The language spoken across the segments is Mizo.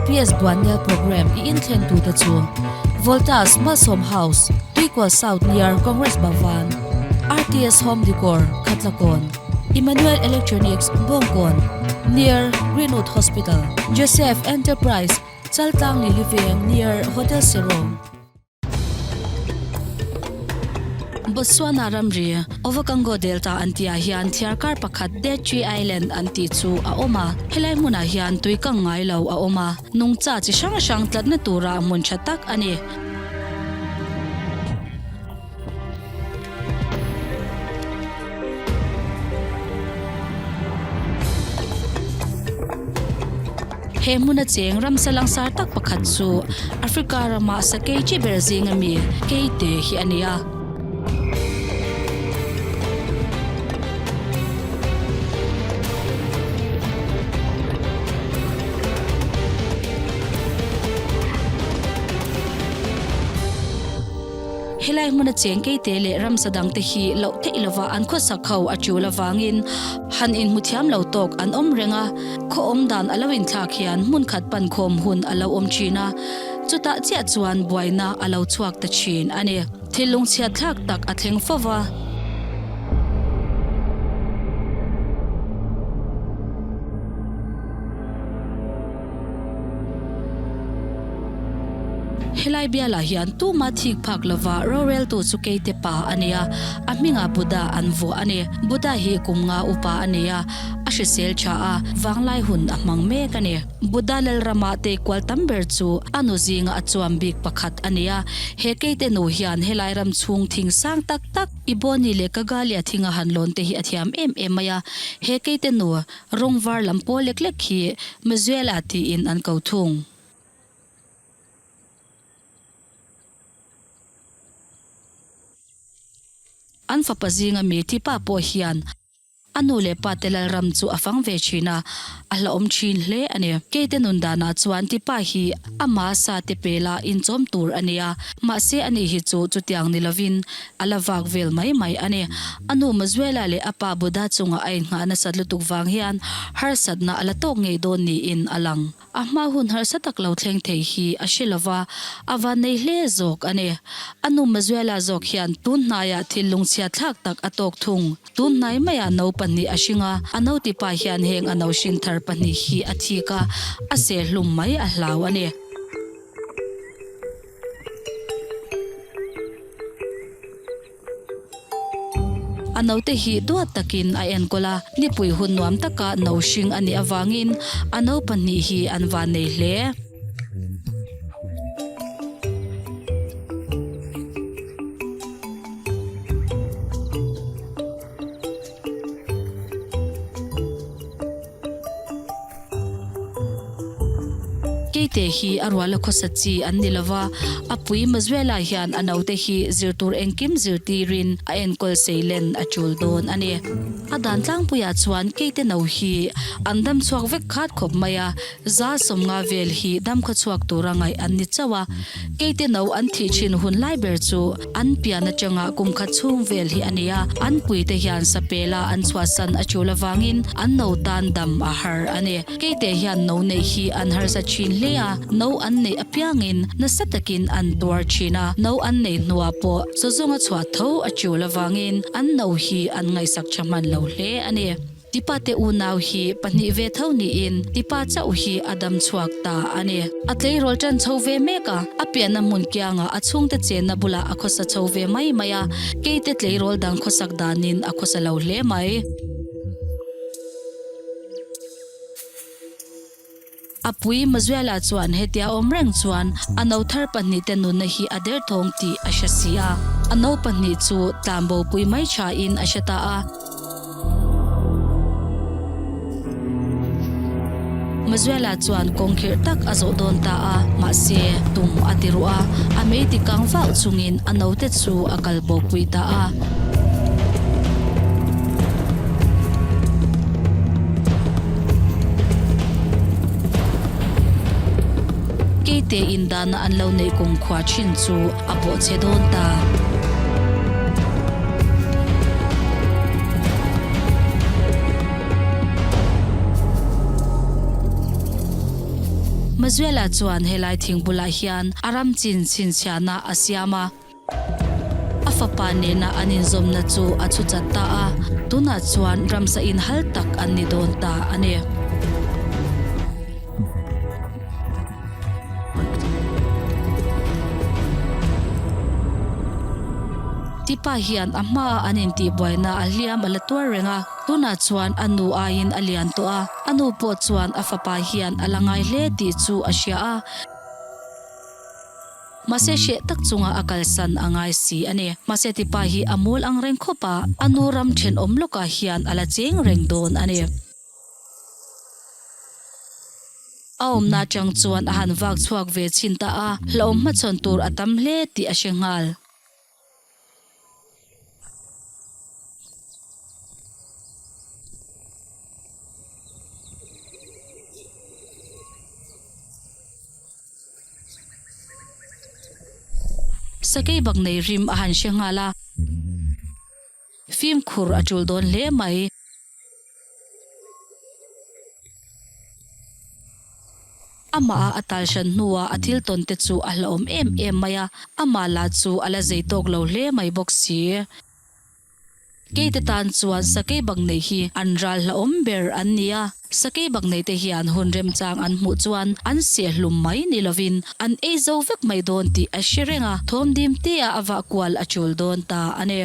RTS Buannel Programme i inthlentute chu Voltas Malsawm House, Tuikual South near Congress Bhavan, RTS Home Decor, Khatlakawn, Emmanuel Electronics, Bawngkawn, near Greenwood Hospital, Joseph Enterprise, Chaltlang Lily Veng near Hotel Sero. Botswana ramri, Okavango Delta an tihah hian thliarkar pakhat Dead Tree Island an tih chu a awm a. Helai hmunah hian tui kang ngai lo a awm a, nungcha chi hrang hrang tlatna tura hmun tha tak a ni. He hmuna cheng ramsa langsar tak pakhat chu Africa rama sakei chi ber zinga mi keite hi a ni a. Helai hmuna cheng keite leh ramsa dangte hi loh theih lova an khawsak ho a tul avangin han inhmu thiam lo tawk an awm reng a, khaw awm dan a lo inthlak hian hmun khat pan khawm hun a lo awm thin a, chutah chiah chuan buaina a lo chhuak ta thin a ni. Thil lungchhiat thlak tak a thleng fo va. Helai bialah hian tuma thik phak lova roreltu chu Keite pa a ni a, a hmingah Buddha an vuah a ni. Buddha hi kum nga upa a ni a, a hrisel tha a, vanglai hun a hmang mek a ni. Buddha lalrama teikual tam ber chu a nu zinga a chuam bik pakhat a ni a, he Keite nu hian helai ram chhung thing sang tak tak, Iboni leh Kagalia thinga han lawn te hi a thiam em em mai a, he Keite nu Rawng var lam pawl lek lek hi Mazuela tiin an ko thung. An fapa zinga mi Tipa pawh hian a nu leh pa te Lalram chu a fang ve thin a, a hlauhawm thin hle a ni. Keite nun danah chuan Tipa hi ama sa te pela inchawm tur a ni a, mahse ani hi chu chutiang ni lovin A la vak vel mai mai a ni. A nu Mazuela leh a pa Buddha chungah a innghah nasat lutuk vang hian harsatna a la tawk ngei dawn niin a lang. A hma hun harsa tak lo thleng thei hi a hre lova, a vannei hle zawk a ni. A nu Mazuela zawk hian tun hnaiah thil lungchhiat thlak tak a tawk thung. Tun hnai maiah no pahnih a hring a, a noti pa hian heng a no hring thar pahnih hi a thik a, a seh hlum mai a hlau a ni. A naute hi duat takin a enkawl a, nipui hun nuam taka no hring a nih avangin a no pahnih hi an vannei hle. Keite hi a ruala khawsa chi an ni lova, a pui Mazuela hian a naute hi zir tur engkim zirtirin a enkawl seilen a tul dawn a ni. A dan tlangpuiah chuan Keite no hi an dam chhuak vek khat khawp mai a, 150 vel hi dam khaw chhuak tura ngaih an ni chauh a. Keite no an thih thin hun lai ber chu An pian atanga kum khat chhung vel hi a ni a, an puite hian sapela an chhuahsan a tul avangin an no tan dam a har a ni. Keite hian no neih hi an harsa thin hle a, no an neih apiangin nasa takin an tuar thin a, no an neih hnuah pawh sawzawnga chhuah tho a tul avangin an no hi an ngaihsak tha hman lo hle a ni. Tipa te unau hi pahnih ve tho niin Tipa chauh hi a dam chhuak ta a ni. A tleirawl tan chho ve mek a, a pianna hmun kiangah a chhungte chenna bulah a khawsa chho ve mai mai a, keite tleirawl dang khawsak danin a khawsa lo hle mai. A pui Mazuela chuan hetia awm reng chuan a no thar pahnih te nunna hi a derthawng tih a hre si a. A no pahnih chu tlanbo pui mai thain a hre ta a. Mazuela chuan kawng khirh tak a zawh dawn ta a, mahse tum a ti ruh a, a mei ti kang vauh chungin a note chu a kal bo pui ta a. Keite in dahna an lo neih kum khua thin chu a bawh che dawn ta. Mazuela chuan helai thing bulah hian a ram chin chhinchhiahna a siam a. A fapa nena an inzawmna chu a chhu chat ta a, tunah chuan ramsa inhal tak an ni dawn ta a ni. Tipa hian a hmaa an intihbuaina a hliam a la tuar reng a, tunah chuan a nu aiin a lian tawh a, a nu pawh chuan a fapa hian a la ngai hle tih chu a hria a. Mahse hreh tak chunga a kalsan a ngai si a ni. Mahse tipa hi a mawl ang reng khawp a, a nu ram thenawm lawkah hian a la cheng reng dawn a ni. A awmna atang chuan a han vak chhuak ve chhin ta a, hlauhawm hmachhawn tur a tam hle tih a hre nghal. Sakei bak nei rim a han hre nghal a, fimkhur a tul dawn hle mai. Amah a a tal hran hnuah a thil tawn te chu a hlauhawm em em mai a, amah lah chu a la zei tawk lo hle mai bawk si. Keite tan chuan sakei bak nei hi an ral hlauhawm ber an ni a, sakei bak nei te hian hun remchang an hmuh chuan an seh hlum mai ni lovin an ei zo vek mai dawn tih a hre reng a, thawmdim tea a vah kual a tul dawn ta a ni.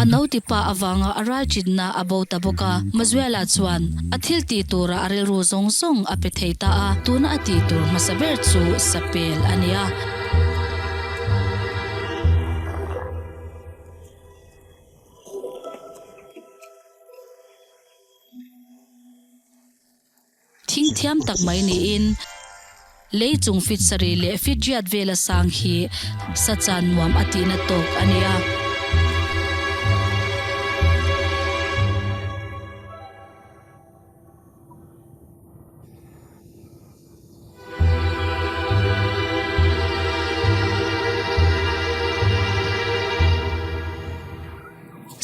A noti pa avanga a ral chinna a bo ta bawk a, Mazuela chuan a thil tih turah a rilru zawng zawng a pe thei ta a, tuna a tih tur hmasa ber chu sapel a ni a. Thing thiam tak mai niin lei chung fit sarih leh fit riat vela sang hi sa chan nuam a tihna tawk a nia.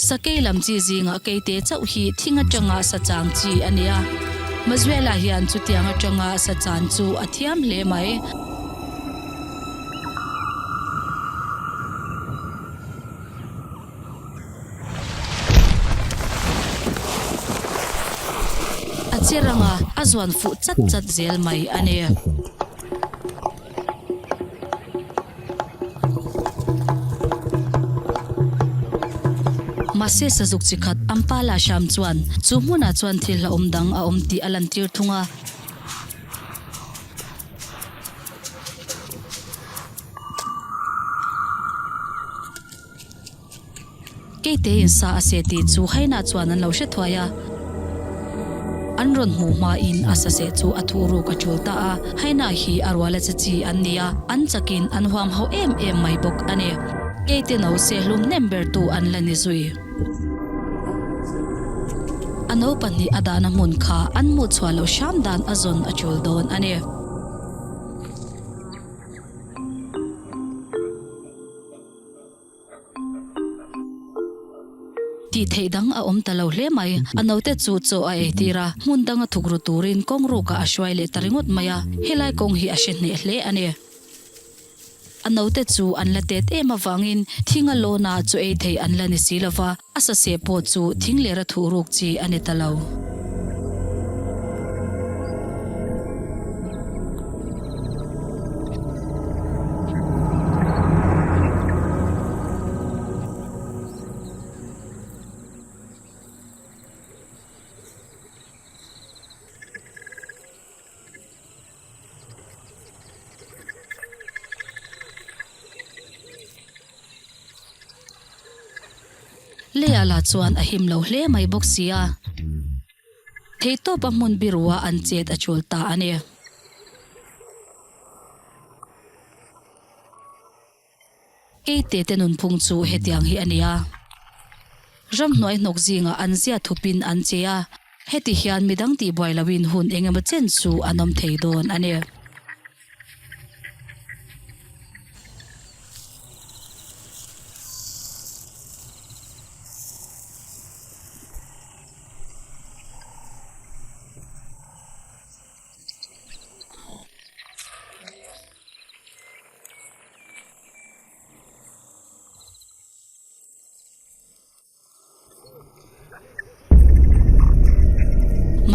Sakei lam chi zingah keite chauh hi thing atanga sa chang chi a ni a. Mazuela hian chutiang atanga sa chan chu a thiam hle mai. A che rang a, a zuan fuh chat chat zel mai a ni. Mahse sazuk chi khat Ampala hram chuan chu hmunah chuan thil hlauhawm dang a awm tih a lantir thung a. Keite in sa a seh tih chu Haina chuan an lo hre thuai a. An rawn hmuh hmain a sa seh chu a thuh ruk a tul ta a. Haina hi a ruala che chi an ni a, an chakin an huam hauh em em mai bawk a ni. Keite no seh hlum hnem bertu an la ni zui. A no pahnih a dahna hmun kha an hmuh chhuah loh hram dan a zawn a tul dawn a ni. Tih theih dang a awm ta lo hle mai. A naute chu chaw a ei tir a, hmun danga thuk ru turin kawng rukah a hruai leh ta ringawt mai a, helai kawng hi a hre hneh hle a ni. A naute chu an la tet em avangin thinga lawna chaw ei thei an la ni si lo va, a saseh pawh chu thing lera thuh ruk chi a ni ta lo. Leia lah chuan a him lo hle mai bawk si a. Theihtawpa hmun biruah an chet a chul ta a ni. Keite te nunphung chu hetiang hi a ni a. Ramhnuai hnawk zingah an zia thupin an che a, heti hian midang tihbuai loin hun engemaw chen chu an awm thei dawn a ni.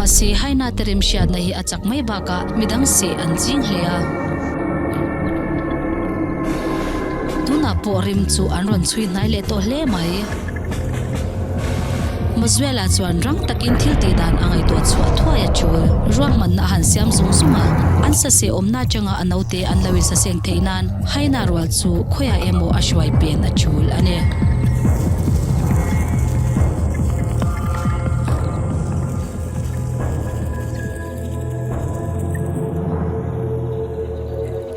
Mahse, Haina te remhriatna hi a chak mai bakah midang seh an ching hle a. Tunah pawh rim chu an rawn chhui hnai leh tawh hle mai. Mazuela chuan rang takin thil tih dan a ngaihtuah chhuah thuai a tul. Ruahmanna a han siam zung zung a, an saseh awmna atanga a naute an lo insaseng theih nan Haina rual chu khawiah emaw a hruai pen a tul a ni.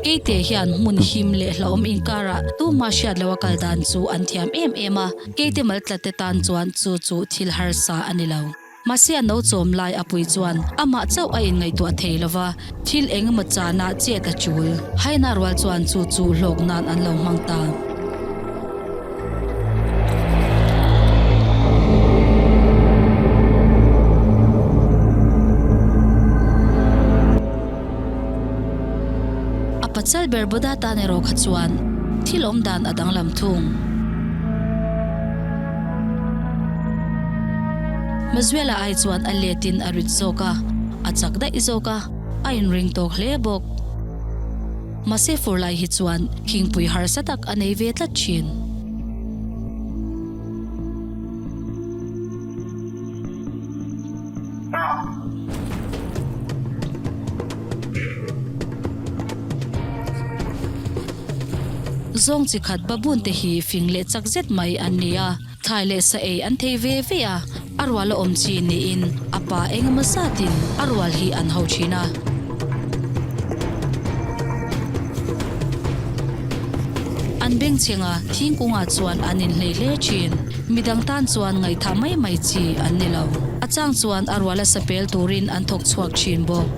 Keite hian hmun him leh hlauhawm inkarah tumah hriat loha kal dan chu an thiam em em a, keite maltla te tan chuan chu chu thil harsa a ni lo. Mahse a no chawm lai a pui chuan amah chauh a inngaihtuah thei lo va, thil eng emaw chanah chet a chul. Haina rual chuan chu chu hlawk nan an lo hmang ta. A pachal ber Buddha tan erawh kha chuan thil awm dan a danglam thung. Mazuela ai chuan a letin a rit zawk a, a chak daih zawk a, a inring tawk hle bawk. Mahse fur lai hi chuan khingpui harsa tak a nei ve tlat thin. Zawng chi khat baboon te hi fing leh chak zet mai an ni a, thlai leh sa ei an thei ve ve a, a rual a awm chi niin a pa engemaw zatin a rual hi an ho thin a. An bengchheng a, thingkungah chuan an inhlei hle thin. Midang tan chuan ngaihthah mai mai chi an ni lo. A chang chuan a ruala sapel turin an thawk chhuak thin bawk.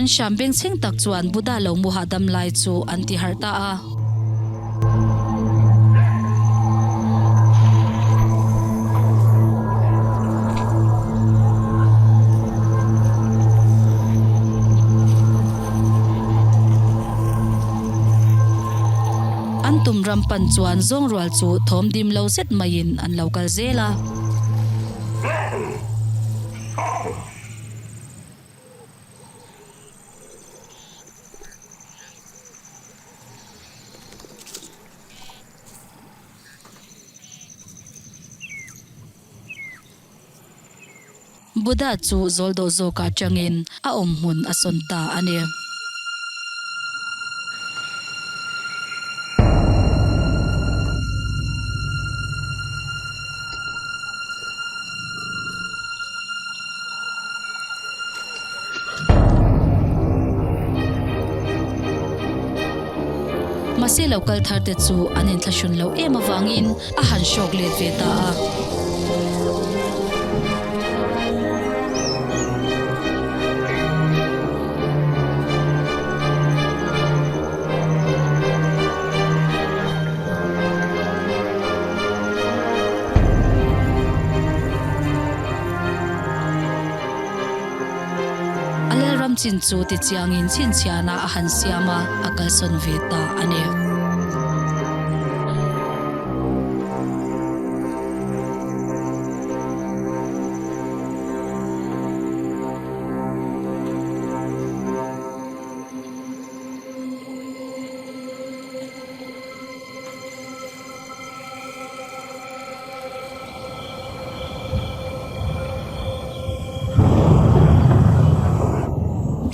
An hram bengchheng tak chuan Buddha lo mu hahdam lai chu an ti harh ta a. An tum ram pan chuan zawng rual chu thawm dim lo zet maiin an lo kal zel a. Buddha chu zawl dawh zawkah atangin a awm hmun a sawn ta a ni. Mahse lo kal thar te chu an inthlahrun loh em avangin a han hrawk let ve ta a. A lalram chin chu tichiangin chhinchhiahna a han siam a, a kalsawn ve ta a ni.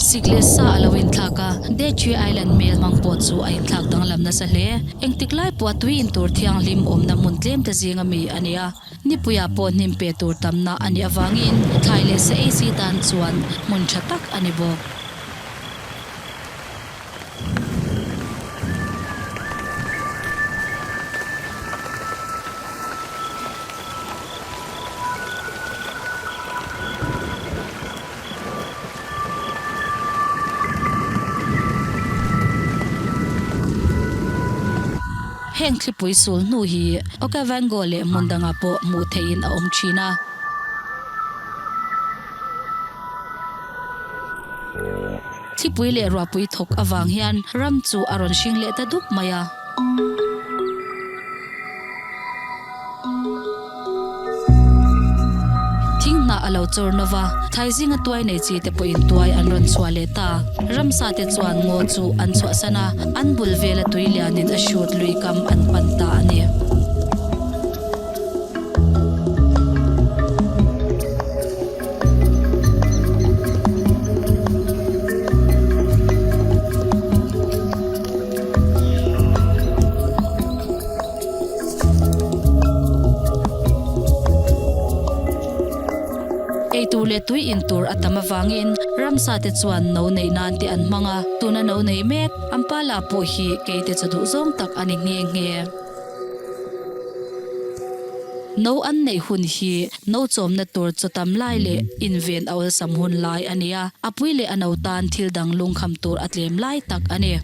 Sik leh sa a lo inthlak a, Detree Island hmel hmang pawh chu a inthlak danglam nasa hle. Engtik lai pawh a tui in tur thianghlim awmna hmun tlem te zinga mi a ni a, nipuiah pawh hnim pe tur tamna a nih avangin thlai leh sa ei chi tan chuan hmun tha tak a ni bawk. Heng thlipui sul hnu hi Okavango leh hmun dangah pawh hmuh theihin a awm thin a. Thlipui leh ruahpui thawk avang hian ram chu a rawn hring leh ta dup mai a. Thing hnah a lo chawr no va, thlai zinga tuai nei chi te pawhin tuai an rawn chhuah leh ta. Ramsa te chuan ngaw chu an chhuahsan a, an bul vela tui lianin a hrut lui kam an pan ta a ni. Eitur leh tui in tur a tam avangin ramsa te chuan no neih nan te an hmang a, tuna no nei mek Ampala pawh hi keite chaw duh zawng tak a ni nghe nghe. No an neih hun hi no chawmna tur chaw tam lai leh inven a awlsam hun lai a ni a, a pui leh a no tan thil dang lungkham tur a tlem lai tak a ni.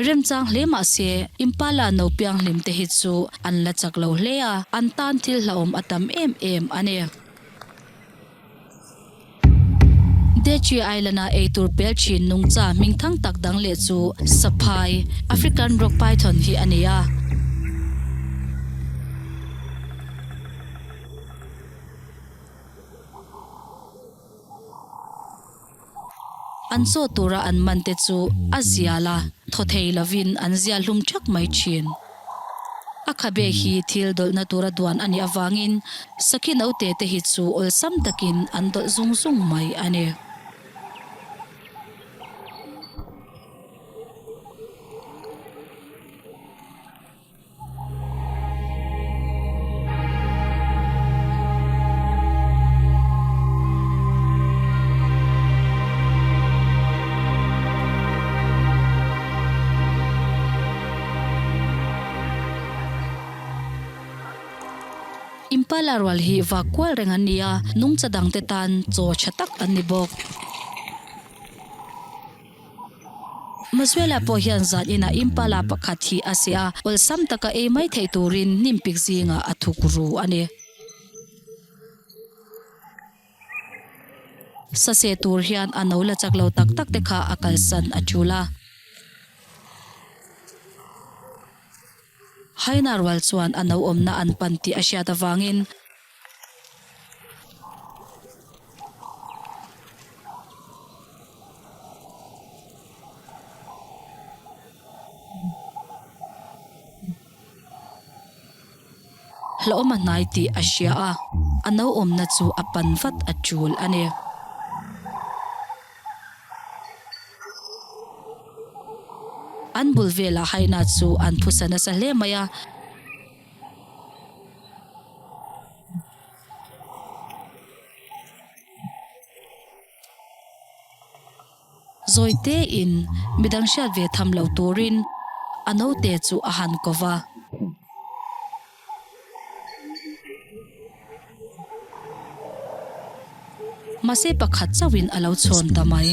Remchang hle mah se, Impala no pianghlim te hi chu an la chak lo hle a, an tan thil hlauhawm a tam em em a ni. Dechi Island-a eitur pel thin nungcha hmingthang tak dang leh chu Saphai, African Rock Python, hi a ni a. An chaw tura an man te chu a zial a, thaw thei lovin an zial hlum thak mai thin. A khabe hi thil dawlhna tura duan a nih avangin sakhi naute te hi chu awlsam takin an dawlh zung zung mai a ni. Impala rual hi vak kual reng an ni a, nungcha dangte tan chaw tha tak an ni bawk. Mazuela pawh hian zan inah Impala pakhat hi a seh a, awlsam taka ei mai theih turin hnim pik zingah a thuk ru a ni. Sa seh tur hian a no la chak lo tak tak te kha a kalsan a tul a. Haina rual chuan a no awmna an pan tih a hriat avangin, Hlauhawm a hnai tih a hria a, a no awmna chu a pan vat a tul a ni. An bul velah haina chu an phusa nasa hle mai a. Zawi tein midang hriat ve tham lo turin a naute chu a han ko va. Mahse pakhat chauhin a lo chhawn ta mai.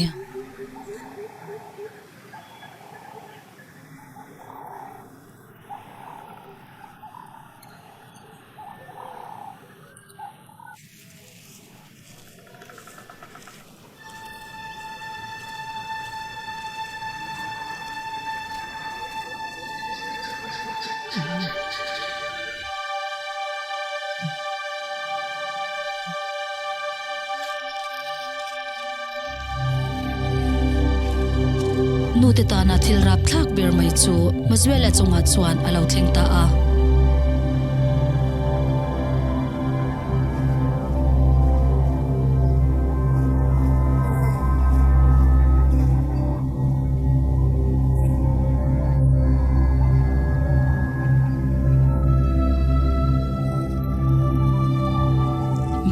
Nute tana thil rap thlak ber mai chu Mazuela chungah chuan a lo thleng ta a.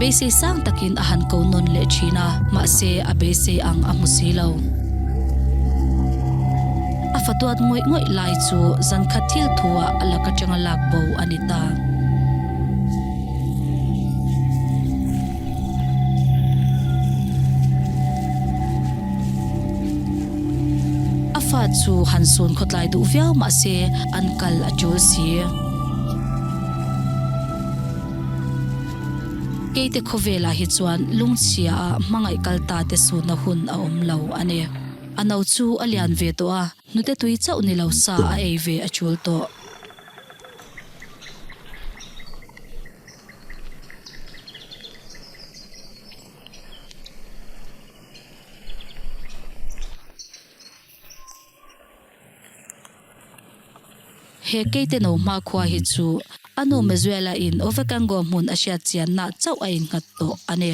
Beisei sang takin a han ko nawn leh thin a, mahse a beisei ang a hmu si lo. A fatuat ngawih ngawih lai chu zankhat thil thuah a lak atanga lak bo a ni ta. A fa chu han sun khawtlai duh viau mah se an kal a tul si. Keite khawvelah hi chuan lungchhia ah hmangaih kal ta te sunna hun a awm lo a ni. A no chu a lian ve tawh a, hnute tui chauh ni lo sa a ei ve a tul tawh. He keite no hmakhua hi chu a nu Mazuela in Ovekango hmun a hriat chianna chauh a innghat tawh a ni.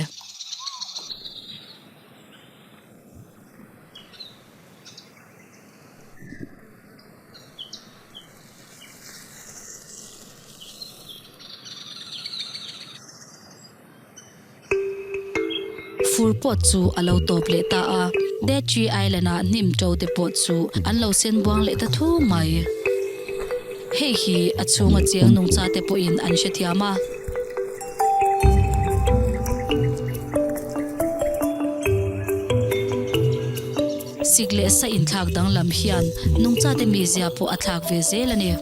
Fur pawh chu a lo tawp leh ta a, Dead Tree Island-a hnim ṭo te pawh chu an lo sen buang leh ta thu mai. Hei hi a chhunga cheng nungcha te pawhin an hrethiam a. Sik leh sa inthlak danglam hian nungcha te mizia pawh a thlak ve zel a ni.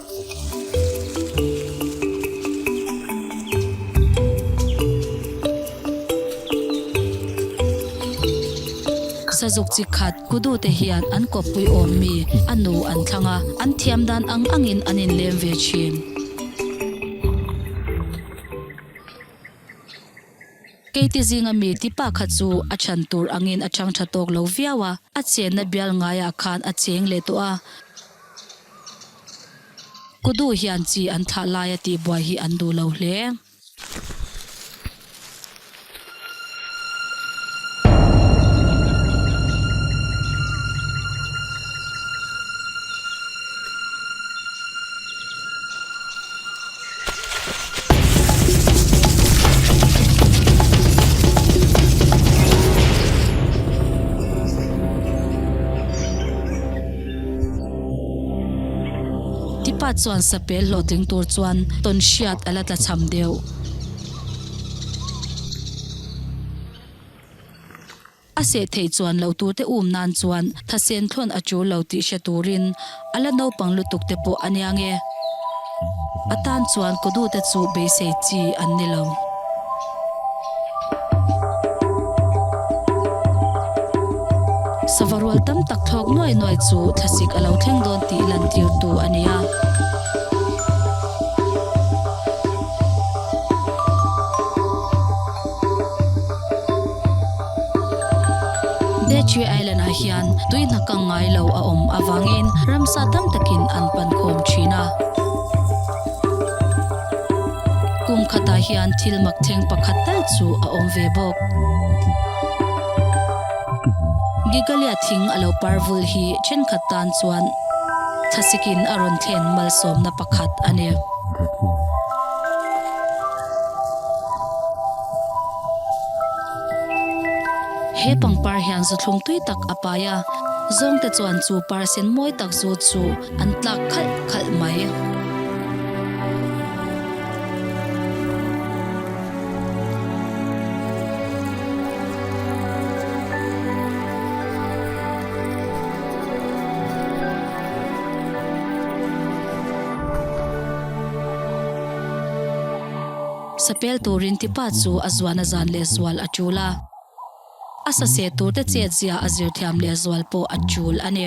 Sazuk chi khat Kudu te hian an kawppui awm mi a nu an thlang a, an thiam dan ang angin an inlem ve thin. Keite zinga mi tipa kha chu a chhan tur angin a chhang tha tawk lo viau a, a chenna bial ngaiah khan a cheng leh tawh a. Kudu hian chi an thlah laia tihbuai hi an duh lo hle. Tipa chuan sapel hlawhtling tur chuan tawn hriat a la tla cham deuh. A seh theih chuan loh turte um nan chuan thasen thlawn a tul lo tih hre turin a la naupang lutuk te pawh a nia nge. A tan chuan kawdute chu beisei chi an ni lo. Sava rual tam tak thlawk nuai nuai chu thlasik a lo thleng dawn tih lantirtu a ni a. Detree Island ah hian tui hna kang ngai lo a awm avangin ramsa tam takin an pan khawm thin a. Kum khatah hian thil mak thleng pakhat tal chu a awm ve bawk. Gigalia thing a lo par vul hi thenkhat tan chuan thasikin a rawn thlen malsawmna pakhat a ni. He pangpar hian zuthlum tui tak a pai a, zawngte chuan chu par sen mawi tak zu chu an tlak khalh khalh mai. Sapel turin tipa chu a zuan a zan leh zual a tul a, a saseh turte chet zia a zir thiam leh zual pawh a tul a ni.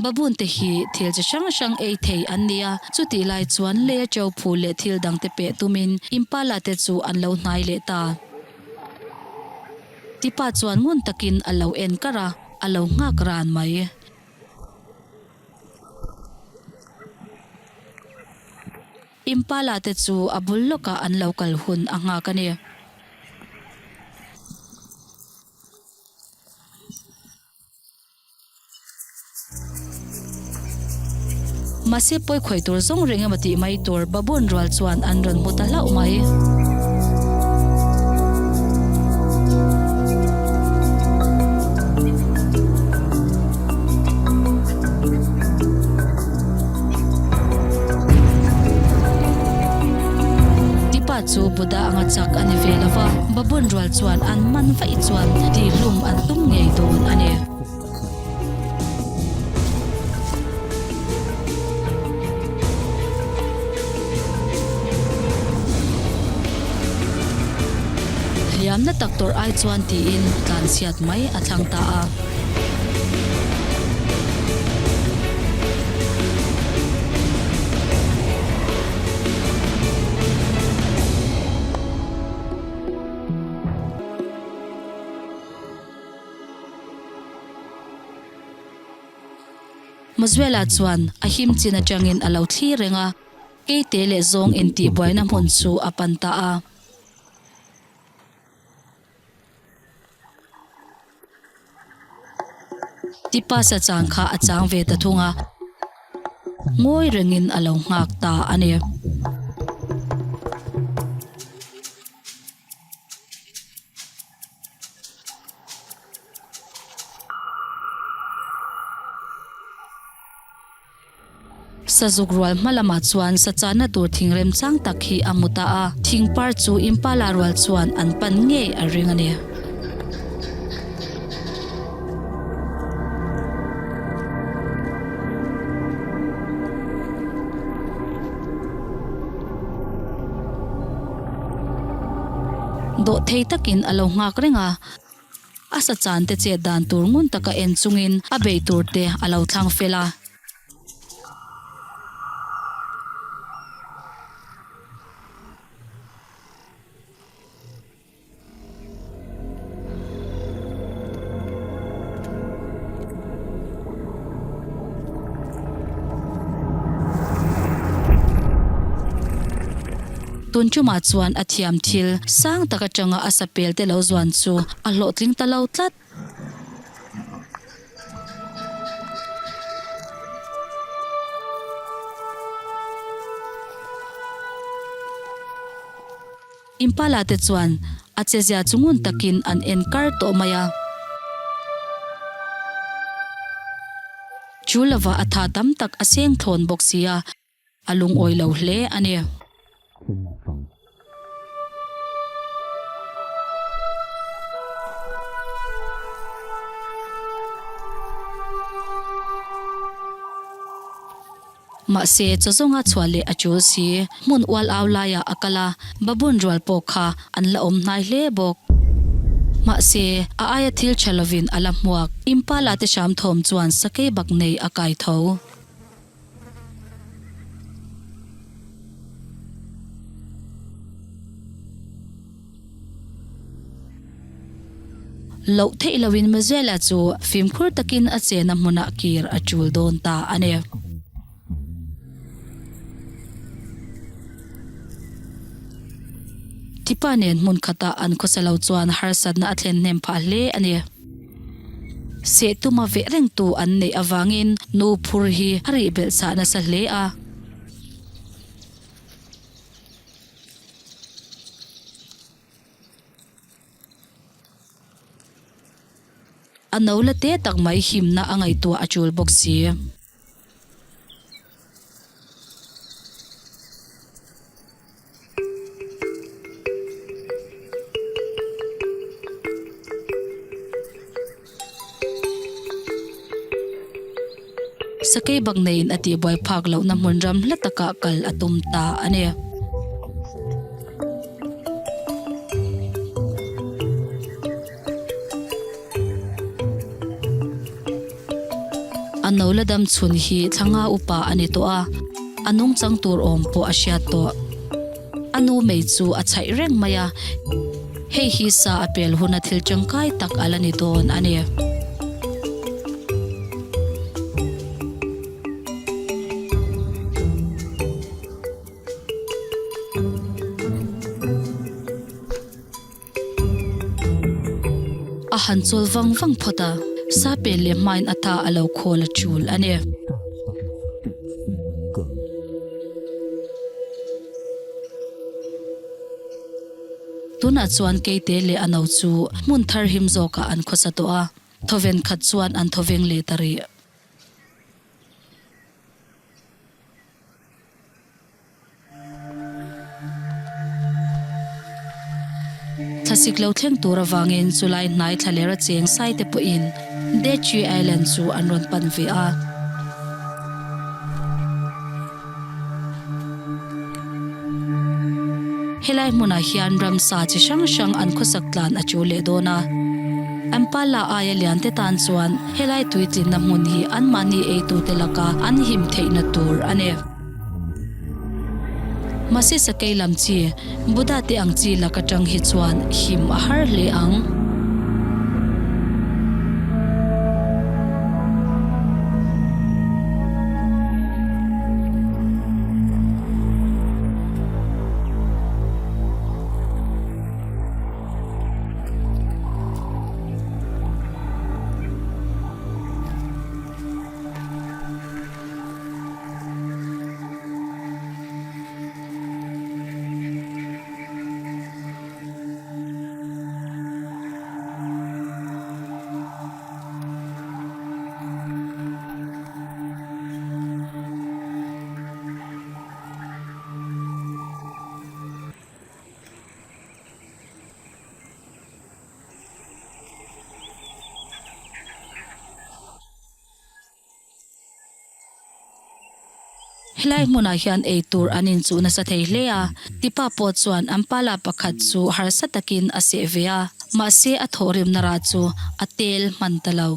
Baboon te hi thil chi hrang hrang ei thei an ni a, chutih lai chuan lei a teu phul leh thil dangte peh tumin Impala te chu an lo hnai leh ta. Tipa chuan ngun takin a lo en kar a, a lo nghak ran mai. Impala te chu a bul lawkah an lo kal hun a nghak a ni. Mahse pawi khawi tur zawng reng emaw tih mai tur baboon rual chuan an rawn hmu ta hlauh mai. Tipa chu Buddha anga chak a ni ve lo va, baboon rual chuan an man vaih chuan tihhlum an tum ngei dawn a ni. Hliamna tak tawrh ai chuan tiin tlanchhiat mai a thlang ta a. Mazuela chuan a him chin atangin a lo thlir reng a, keite leh zawng intihbuaina hmun chu a pan ta a. Tipa sa chang kha a chang ve ta thung a, ngawi rengin a lo nghak ta a ni. Sazuk rual hma lamah chuan sa channa tur thing remchang tak hi a hmu ta a, thing par chu Impala rual chuan an pan ngei a ring a ni. Dawhthei takin a lo nghak reng a. A sa chan te chet dan tur ngun taka en chungin a beih tur te a lo thlang fel a. Tun tumah chuan a thiam thil sang tak atanga a sapel te lo zuan chu a hlawhtling ta lo tlat. Impala te chuan a chezia chu ngun takin an en kar tawh mai a. Chu lova a tha tam tak a seng thlawn bawk si a, a lungawi lo hle a ni. Mahse, chaw zawnga chhuah leh a tul si. Hmun ual au laiah a kal a, baboon rual pawh kha an la awm hnai hle bawk. Mahse, a aia thil tha lovin a la hmuak. Impala te hram thawm chuan sakei bak nei a kai tho. Loh theih loin Mazuela chu fimkhur takin a chena hmunah kir a tul dawn ta a ni. Tipa nen hmun khatah an khawsa lo chuan harsatna a thlen hnem phah hle a ni. Seh tuma veh rengtu an neih avangin nu phur hi a rih belh chah nasa hle a. A no la te tak mai himna a ngaihtuah a tul bawk si. Sakei bak neiin a tihbuai phak lohna hmun ram hla takah kal a tum ta a ni. A no la dam chhun hi thlanga upa a ni tawh a, a nungchang tur awm pawh a hriat tawh. A nu mei chu a chhaih reng mai a, hei hi sa a pel huna thil tangkai tak a la ni dawn a ni. A han chawl vang vang phawt a, sa pel leh hmain a ta a lo khawl a tul a ni. Tunah chuan Keite leh a no chu hmun thar him zawkah an khawsa tawh a, thawven khat chuan an thawveng leh ta rih. Thlasik lo thleng tur avangin chulai hnai thlalera cheng sai te pawhin Dead Tree Island chu an rawn pan ve a. Helai hmunah hian ramsa chi hrang hrang an khawsak tlan a ṭul leh dawn a. Ampala aia liante tan chuan helai tuitlinna hmun hi anmahni eitute laka an him theihna tur a ni. Mahse sakei lam chi, Buddha te ang chi lak atang hi chuan him a har hle ang. Helai hmunah hian ei tur an inchuh nasa thei hle a, tipa pawh chuan an pala pakhat chu harsa takin a seh ve a, mahse a thawhrimna rah chu a tel hman ta lo.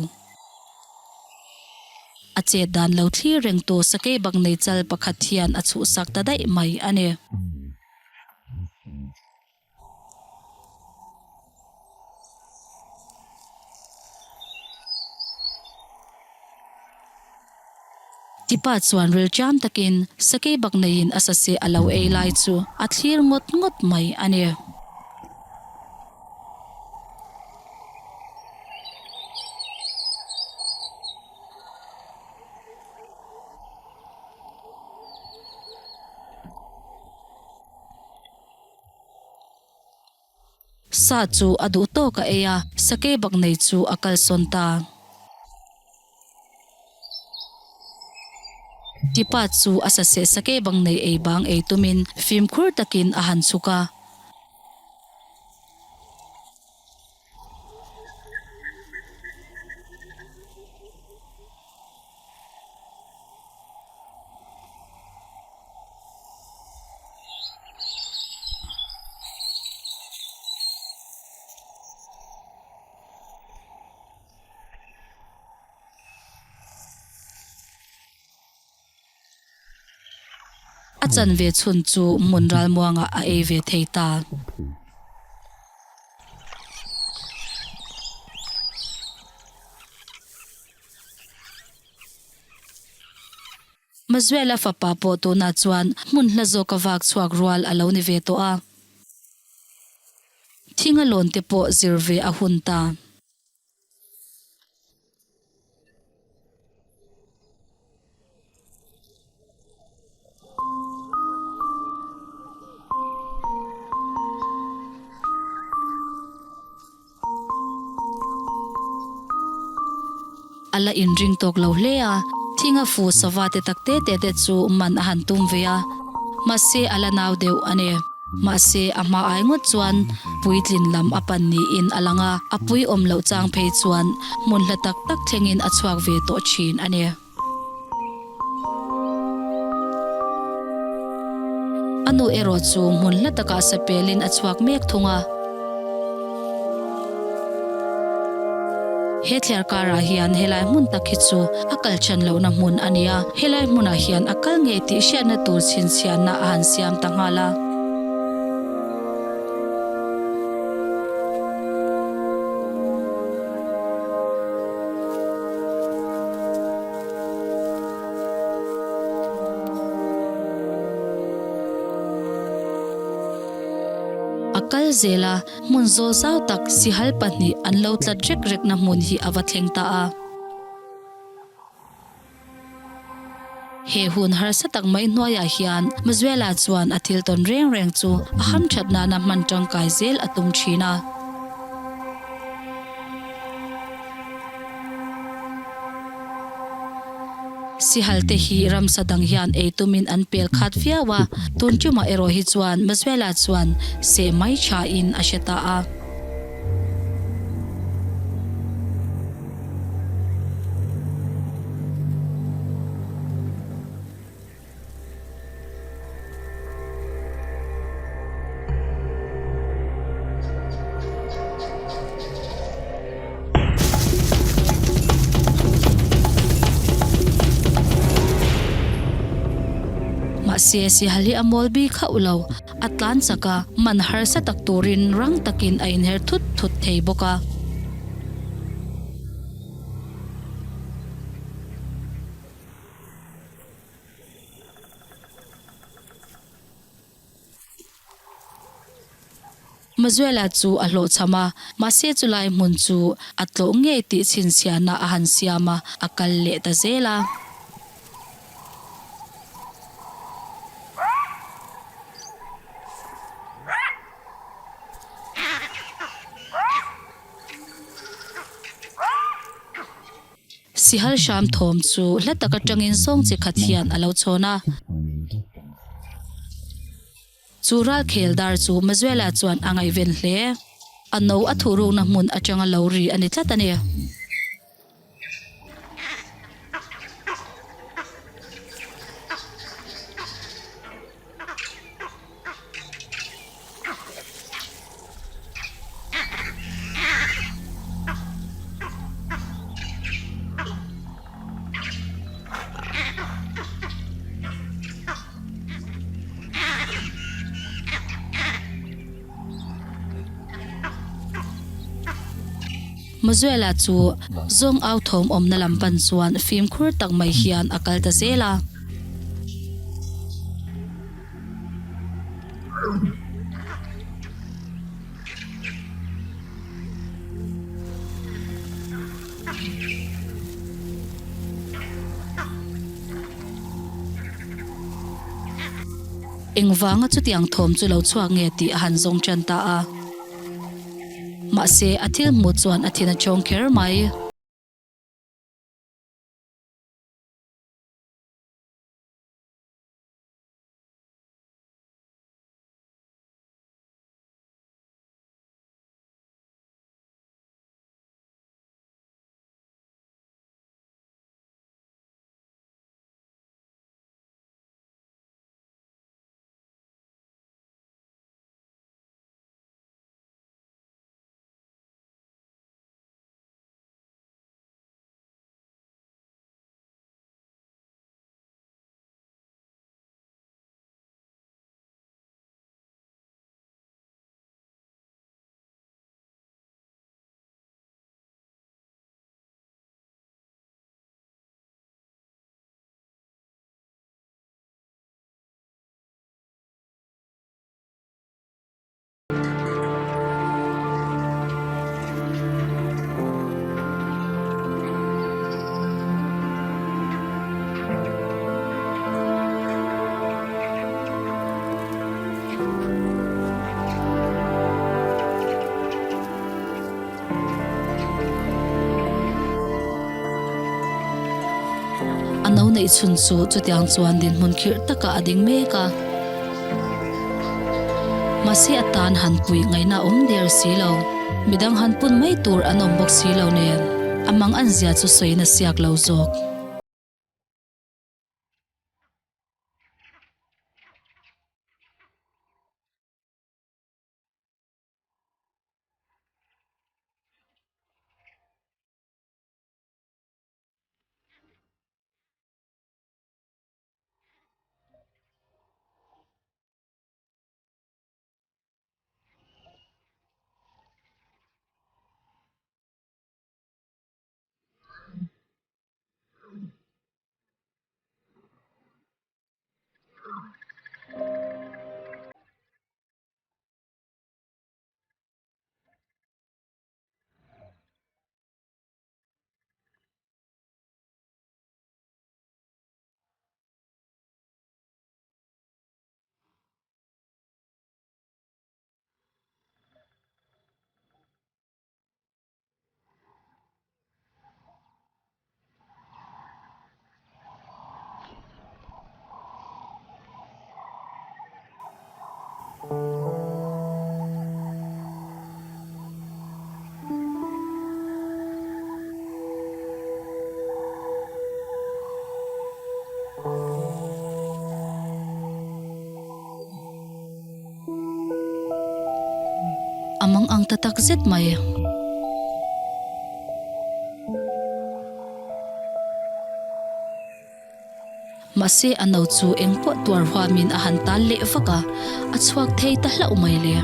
A chet dan lo thlir rengtu sakei bak nei chal pakhat hian a chhuhsak ta daih mai a ni. Tipa chuan rilṭiam takin sakei bak neiin a saseh a lo ei lai chu a thlir ngawt ngawt mai a ni. Sa chu a duh tawk a ei a, sakei bak nei chu a kalsawn ta. Tipa chu a saseh sakei bang nei ei bang ei tumin fimkhur takin a han chhuk a. A chanve chhun chu hmun ralmuangah a ei ve thei ta. Mazuela fapa pawh tunah chuan hmun hla zawka vak chhuak rual a lo ni ve tawh a. Thinga lawn te pawh zir ve a hun ta. A la inring tawk lo hle a, thinga fu sava te tak te te te chu man a han tum ve a, mahse a la nau deuh a ni. Mahse a hma ai ngawt chuan puitlin lam a pan niin a lang a, a pui awm loh chang phei chuan hmun hla tak tak thlengin a chhuak ve tawh thin a ni. A nu erawh chu hmun hla takah sapelin a chhuak mek thung a. He thliar karah hian helai hmun tak hi chu a kal chhan lohna hmun a ni a, helai hmunah hian a kal ngei tih hriatna tur chhinchhiahna a han siam ta nghal a. A kal zel a, hmun zawl zau tak sihal pahnih an lo tlat rek rekna hmun hi a va thleng ta a. He hun harsa tak mai hnuaiah hian Mazuela chuan a thil tawn reng reng chu a hamthat nana hman tangkai zel a tum thin a. Sihal te hi ramsa dang hian ei tumin an pel khat viau a, tun tumah erawh hi chuan Mazuela chuan seh mai tha in a hre ta a. Mahse, sihal hi a mawl bik hauh lo. A tlan chak a, man harsa tak turin rang takin a inher thut thut thei bawk a. Mazuela chu a hlawhchham a, mahse chulai hmun chu a tlawh ngei tih chhinchhiahna a han siam a, a kal leh ta zel a. Sihal hram thawm chu hla tak atangin sawng chi khat hian a lo chhawn a. Chu ralkhel dar chu Mazuela chuan a ngaihven hle. A no a thuhrukna hmun atanga lo ri a ni tlat a ni. Mazuela chu zawng au thawm awmna lam pan chuan fimkhur tak mai hian a kal ta zel a. Engvanga chutiang thawm chu lo chhuak nge tih a han zawng tan ta a. Mahse, a thil hmuh chuan a thin a chawng kher mai. A no neih chhun chu chutiang chuan dinhmun khirh takah a ding mek a. Mahse a tan han puih ngaihna a awm der si lo. Midang han pun mai tur an awm bawk si lo nen, a mang an zia chu sawiin a siak lo zawk. A mang ang ta tak zet mai. Mahse a no chu engpawh tuar huamin a han tal leh vak a, a chhuak thei ta hlauh mai le.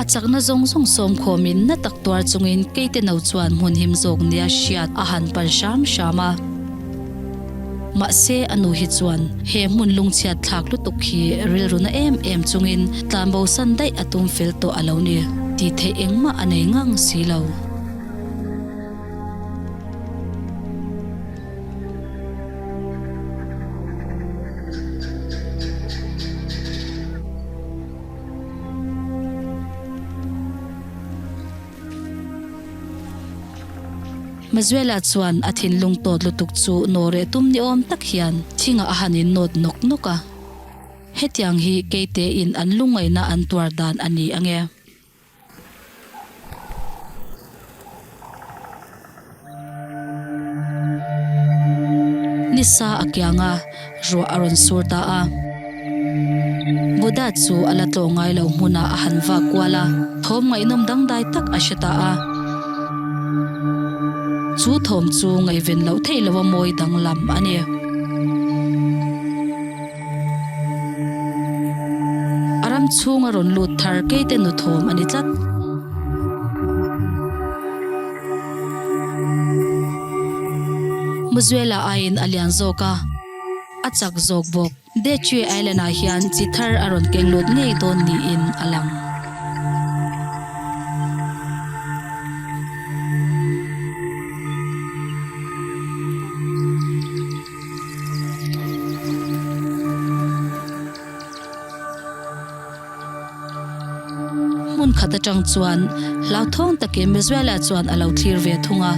A chakna zawng zawng sawm khawmin na tak tuar chungin keite no chuan hmun him zawk nia hriat a han pan hram hram a. Mahse a nu hi chuan he hmun lungchhiat thlak lutuk hi rilru na em em chungin tlanbo san daih a tum fel tawh a lo ni tih theih engmah a nei ngang si lo. Mazuela chuan a thinlung tawt lutuk chu nawhreh tum ni awm tak hian thingah a han in nawt nawk nawk a. Hetiang hi keite in an lungngaihna an tuar dan a ni ange. Nisa a kiang a, ruah a rawn sur ta a. Buddha chu a la tlawh ngai lo hmunah a han vak kual a, thawm ngaihnawm dangdai tak a hre ta a. Chu thawm chu ngaihven loh theih loha mawi danglam a ni. A ram chhunga rawn lut thar keite nu thawm a ni tlat. Muzuela aiin a lian zawk a, a chak zawk bawk. Dechue Island ah hian chi thar a rawn keng lut ngei dawn niin a lang. Hmun khat atang chuan hlauthawng takin Mizuela chuan a lo thlir ve thung a.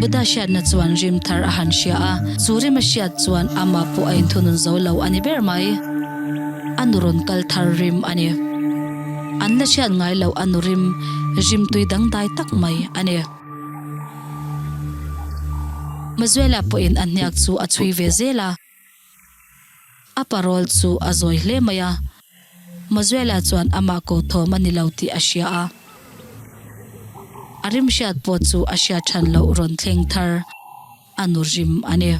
Buddha hriatna chuan rim thar a han hria a, chu rim a hriat chuan amah pawh a inthunun zo lo a ni ber mai. A nu rawn kal thar rim a ni. An la hriat ngai loh a nu rim, rim tui dangdai tak mai a ni. Mazuela pawhin a hniak chu a chhui ve zel a, a parawl chu a zawi hle mai a. Mazuela chuan amah ko thawm a ni lo tih a hria a, a rim hriat pawh chu a hriat than loh rawn thleng thar a nu rim a ni.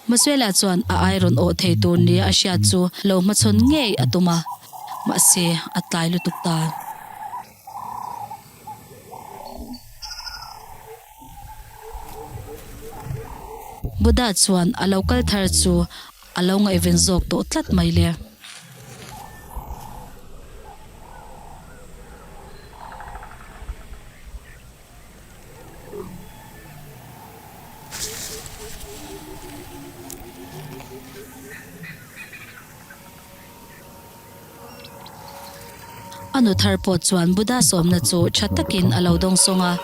Masuela chuan a ai rawn awh thei tur nia a hriat chu lo hmachhawn ngei a tum a, mahse a tlai lutuk ta. Buddha chuan a lo kal thar chu a lo ngaihven zawk tawh tlat mai le. A nu thar pawh chuan Buddha sawmna chu tha takin a lo dawngsawng a.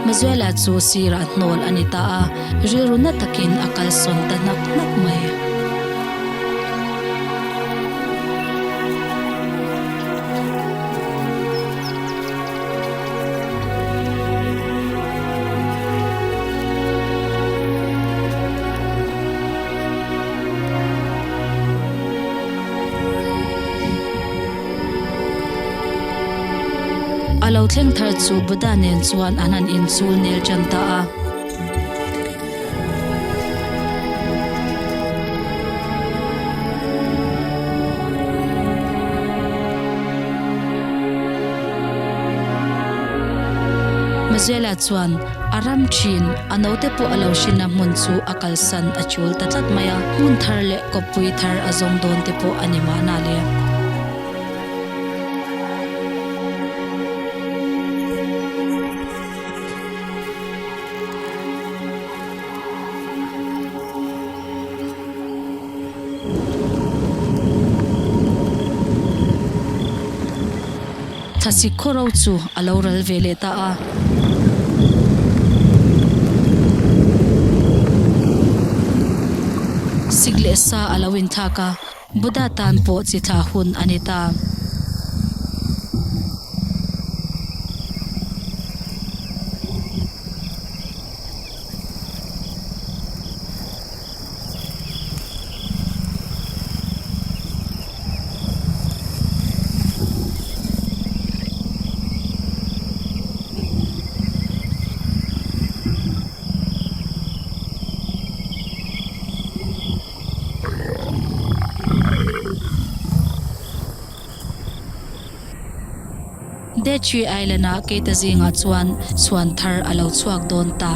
Mazuela chu sirah hnawl a ni ta a, rilru na takin a kalsawn ta hnak hnak mai. A lo thleng thar chu Buddha nen chuan an han inchul nel tan ta a. Mazuela chuan. A ram thin, a naute pawh a lo hrinna hmun chu a kalsan a chul ta tlat mai a, hmun thar leh kawppui thar a zawng dawn te pawh a ni mahna le. Thlasik khawro chu a lo ral ve leh ta a. Sik leh sa a lo inthlak a, Buddha tan pawh chi thla hun a ni ta. Dead Tree Island-a keita zingah chuan chhuan thar a lo chhuak dawn ta.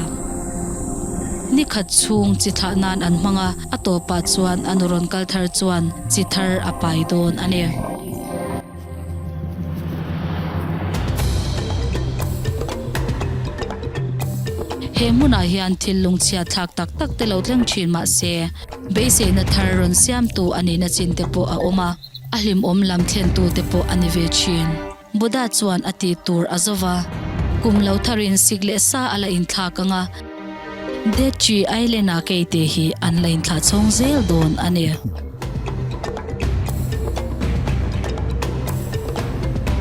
Ni khat chhung chi thlah nan an hmang a, a tawpah chuan a nu rawn kal thar chuan chi thar a pai dawn a ni. He hmunah hian thil lungchhiat thlak tak tak te lo thleng thin mah se, beiseina thar rawn siamtu a nihna chin te pawh a awm a, a hlimawm lam thlentu te pawh a ni ve thin. Buddha chuan a tih tur a zo va, kum lo tharin sik leh sa a la inthlak ang a, Dead Tree Island-a keite hi an la inthlah chhawng zel dawn a ni.